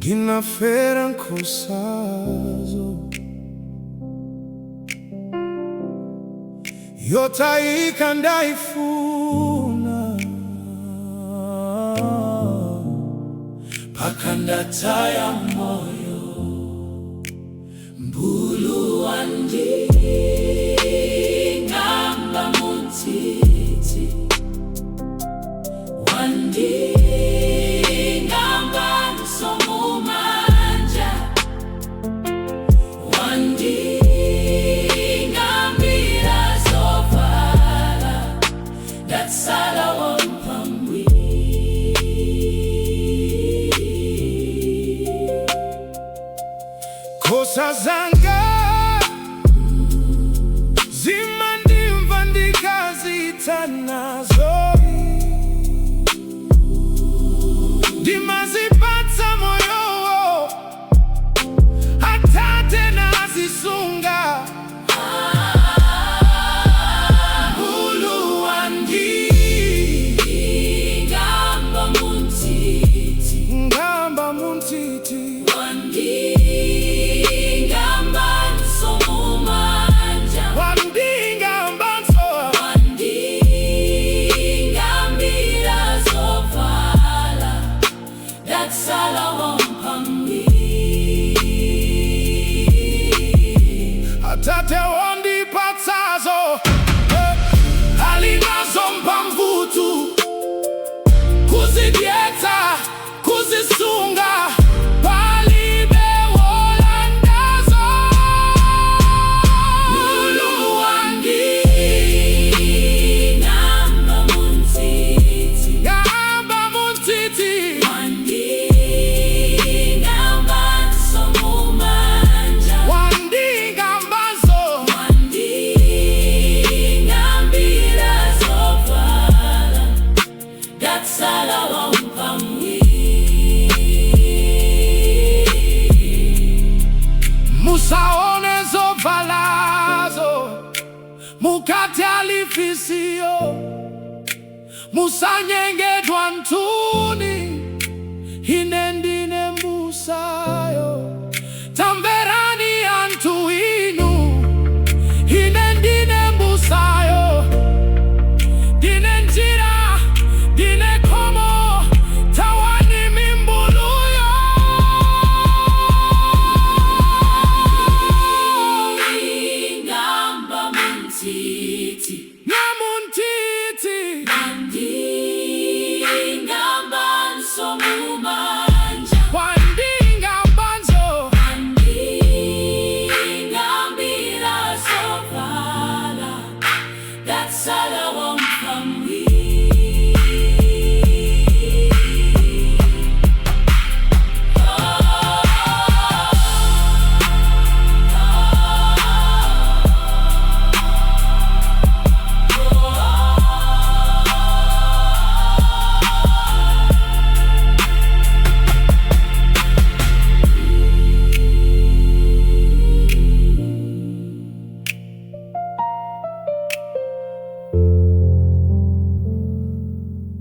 Ndinafera nkhosazo, yotayika ndaifuna, mpaka ndataya moyo. Mbulu wanding'amba muntsitsi, wanding'amba mumanja, wanding'ambira zovala, ndatsala wamphambi. Nkhosa zanga zimandimva ndikaziitanazo, ndimazipatsa moyowo, Atate nazisunga. Mbulu Ng'amba muntsitsi, wanding'amba muntsitsi, wanding'amba mumanja, wanding'ambanso, wanding'ambira zovala, ndatsala wamphambi. Atate wandipatsazo, ali nazo mphamvutu kuzidyetsa, kuzisunga, palibe wolandazo. Mbulu wanding'amba muntsitsi, Ng'amba muntsitsi, wanding'amba mumanja, wanding'ambanso, wanding'ambira zovala, ndatsala wamphambi. Musaone zovalazo, mukati ali fisiyo, musanyengedwa nthuni.